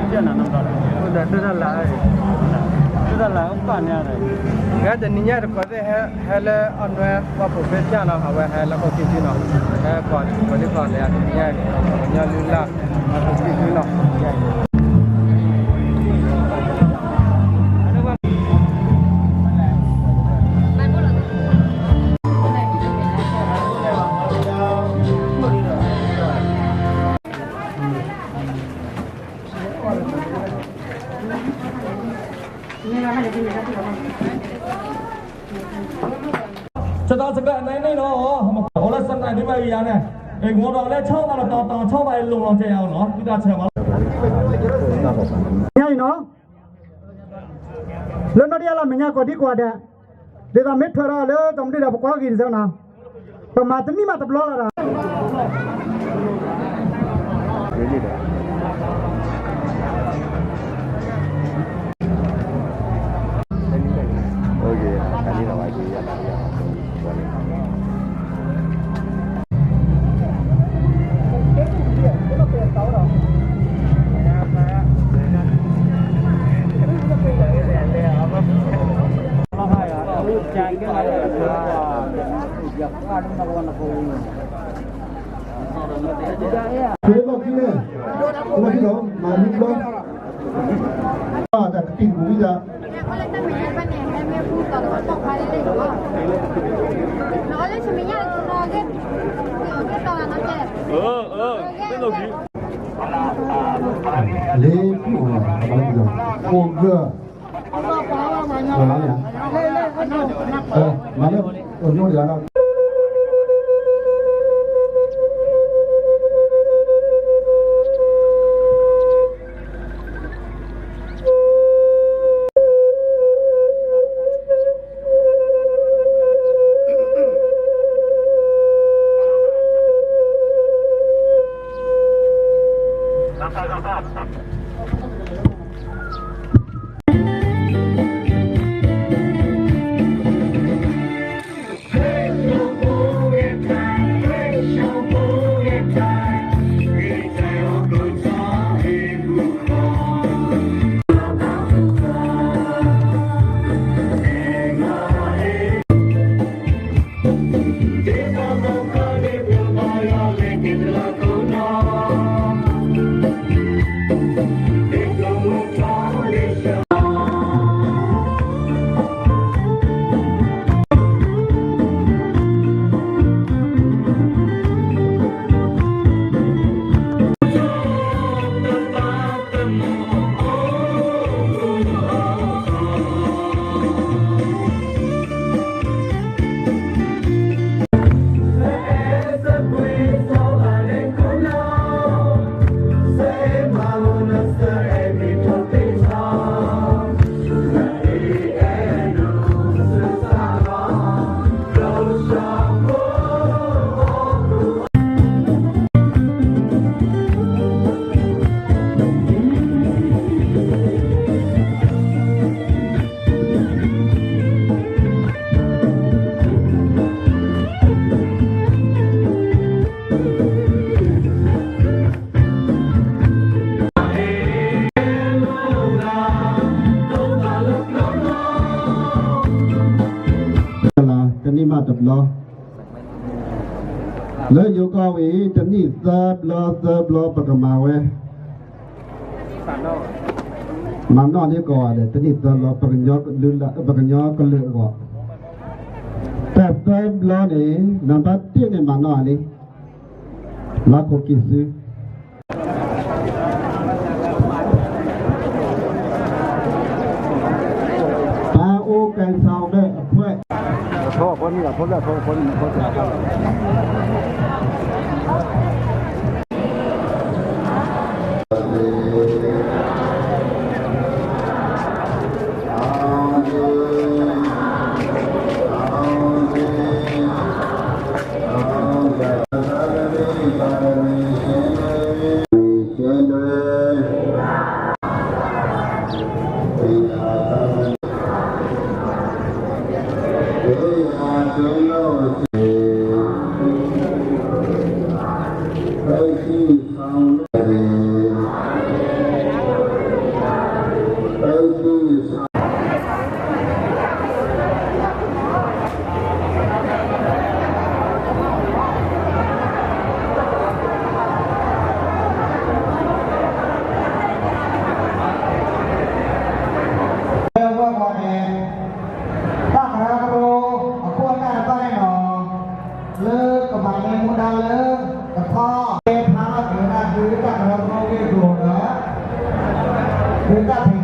ဒီးတၢ်လၢ်, တၢ်လၢ်ပာ်န့ၣ်, ဂဲၤတနံၤညါတကိးသ့ၣ်ဟဲလၢအနွဲပှၤဖိးဖ့ၣ်ဖၠၣ်နီၤ, အဝဲဟဲလၢခိၣ်ခံဆူနီၤ, ဟဲကိးဒံကိးလဲၣ်တနံၤညါ, ပှၤကညီလုၢ်လၢ်, ပှၤဖိးဖ့ၣ်ဖၠၣ်နီၤ. ဆၢကတီၢ်အနံၤန့ၣ်လီၤ, အိၣ်လၢစနးဒ်ဘၣ်အံၤယၤန့ၣ်, အိၣ်ဒီးလၢဆီၣ်သးလီၤတီၤတီၤ ဆီၣ်သးအံၤလိၤလီၤကဲယၤလီၤ, ဒုၣ်ဒါဆၢမး ညါအံၤနီၤ, လၢနီၢ်တယၢ်လၢမဲာ်ညါကိးဒံကိးဂၤဒဲး, ဒ်သိးမ့ၢ်ထွဲဒီးလၢကီၢ်မုၢ်ဒုၣ်ဒီး ပကွၢ်က့ၤဒ်သိးနီၤ, ပမၤတနံၣ်မးတဘျီလီၤဒီး ဖဲဘီၣ်ခံန့ၣ်, ဘီၣ်ခံလီၤ, မၤမ့ၢ်ဘျီ, တၢ်ကတံၢ်တပူၤဝံၤဒၣ်, လ့ပူၤ, အိၣ်ဂၢၢ်, မၤလၢ, အိၣ်ညိယၤလီၤ. တနံၣ်မးတဘျီ, လၢယိၤကီၢ်ဝဲအံၤ တနံၣ်သၢဘျီသၢဘျီပကမၤဝဲ, မၤနီၣ်န့ၢ်ကိးဂၤဒဲး တနံၣ်သၢဘျီ ပကညီကလုာ်အဂီၢ်, တၢ်သၢဘျီန့ၣ် နံပါတ်တစ်န့ၣ် မၤနီၣ်န့ၢ် လၢခိၣ်ကံၢ်စု ပၢ်အိၣ်ကဲၤဆၢဘဲၣ်အဖှဲၣ် ဖိသၣ်ဖဲ